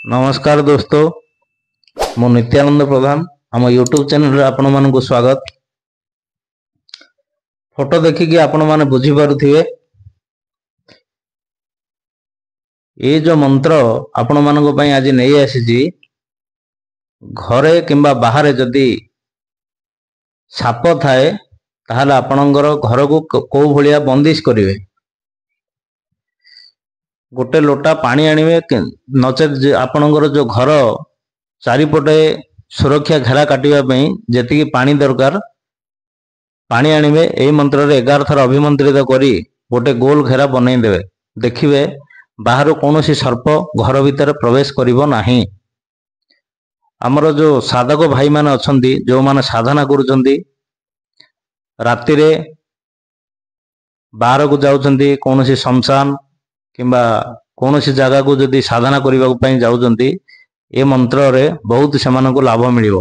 ନମସ୍କାର ଦୋସ୍ତ, ମୁଁ ନିତ୍ୟାନନ୍ଦ ପ୍ରଧାନ। ଆମ ୟୁଟ୍ୟୁବ ଚ୍ୟାନେଲରେ ଆପଣମାନଙ୍କୁ ସ୍ୱାଗତ। ଫଟୋ ଦେଖିକି ଆପଣମାନେ ବୁଝିପାରୁଥିବେ, ଏଇ ଯୋଉ ମନ୍ତ୍ର ଆପଣମାନଙ୍କ ପାଇଁ ଆଜି ନେଇ ଆସିଛି, ଘରେ କିମ୍ବା ବାହାରେ ଯଦି ସାପ ଥାଏ ତାହେଲେ ଆପଣଙ୍କର ଘରକୁ କୋଉ ଭଳିଆ ବନ୍ଦିଶ କରିବେ। ଗୋଟେ ଲୋଟା ପାଣି ଆଣିବେ, ନଚେତ ଆପଣଙ୍କର ଯୋଉ ଘର ଚାରିପଟେ ସୁରକ୍ଷା ଘେରା କାଟିବା ପାଇଁ ଯେତିକି ପାଣି ଦରକାର ପାଣି ଆଣିବେ। ଏଇ ମନ୍ତ୍ରରେ 11 ଥର ଅଭିମନ୍ତ୍ରିତ କରି ଗୋଟେ ଗୋଲ ଘେରା ବନେଇ ଦେବେ। ଦେଖିବେ ବାହାରୁ କୌଣସି ସର୍ପ ଘର ଭିତରେ ପ୍ରବେଶ କରିବ ନାହିଁ। ଆମର ଯୋଉ ସାଧକ ଭାଇମାନେ ଅଛନ୍ତି, ଯୋଉମାନେ ସାଧନା କରୁଛନ୍ତି, ରାତିରେ ବାହାରକୁ ଯାଉଛନ୍ତି, କୌଣସି ଶମଶାନ କିମ୍ବା କୌଣସି ଜାଗାକୁ ଯଦି ସାଧନା କରିବାକୁ ପାଇଁ ଯାଉଛନ୍ତି, ଏ ମନ୍ତ୍ରରେ ବହୁତ ସେମାନଙ୍କୁ ଲାଭ ମିଳିବ।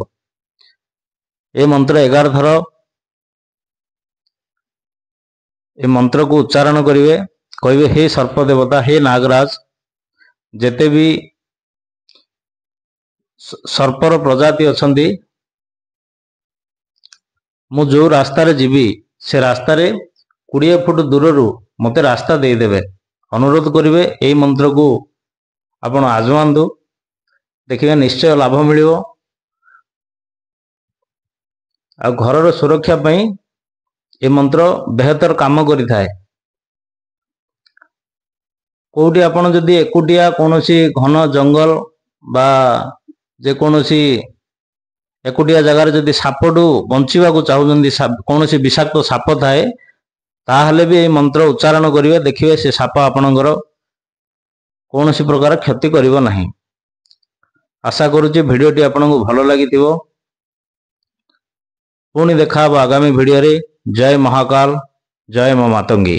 ଏ ମନ୍ତ୍ର 11 ଥର ଏ ମନ୍ତ୍ରକୁ ଉଚ୍ଚାରଣ କରିବେ। କହିବେ, ହେ ସର୍ପ ଦେବତା, ହେ ନାଗରାଜ, ଯେତେ ବି ସର୍ପର ପ୍ରଜାତି ଅଛନ୍ତି, ମୁଁ ଯୋଉ ରାସ୍ତାରେ ଯିବି ସେ ରାସ୍ତାରେ 20 ଫୁଟ ଦୂରରୁ ମୋତେ ରାସ୍ତା ଦେଇଦେବେ, ଅନୁରୋଧ କରିବେ। ଏଇ ମନ୍ତ୍ରକୁ ଆପଣ ଆଜମାନ୍ତୁ, ଦେଖିବେ ନିଶ୍ଚୟ ଲାଭ ମିଳିବ। ଆଉ ଘରର ସୁରକ୍ଷା ପାଇଁ ଏ ମନ୍ତ୍ର ବେହତର କାମ କରିଥାଏ। କୋଉଠି ଆପଣ ଯଦି ଏକୁଟିଆ କୌଣସି ଘନ ଜଙ୍ଗଲ ବା ଯେକୌଣସି ଏକୁଟିଆ ଜାଗାରେ ଯଦି ସାପଠୁ ବଞ୍ଚିବାକୁ ଚାହୁଁଛନ୍ତି, କୌଣସି ବିଷାକ୍ତ ସାପ ଥାଏ, ତାହେଲେ ବି ଏଇ ମନ୍ତ୍ର ଉଚ୍ଚାରଣ କରିବେ। ଦେଖିବେ ସେ ସାପ ଆପଣଙ୍କର କୌଣସି ପ୍ରକାର କ୍ଷତି କରିବ ନାହିଁ। ଆଶା କରୁଛି ଭିଡ଼ିଓଟି ଆପଣଙ୍କୁ ଭଲ ଲାଗିଥିବ। ପୁଣି ଦେଖା ହବ ଆଗାମୀ ଭିଡ଼ିଓରେ। ଜୟ ମହାକାଲ, ଜୟ ମା ମାତଙ୍ଗୀ।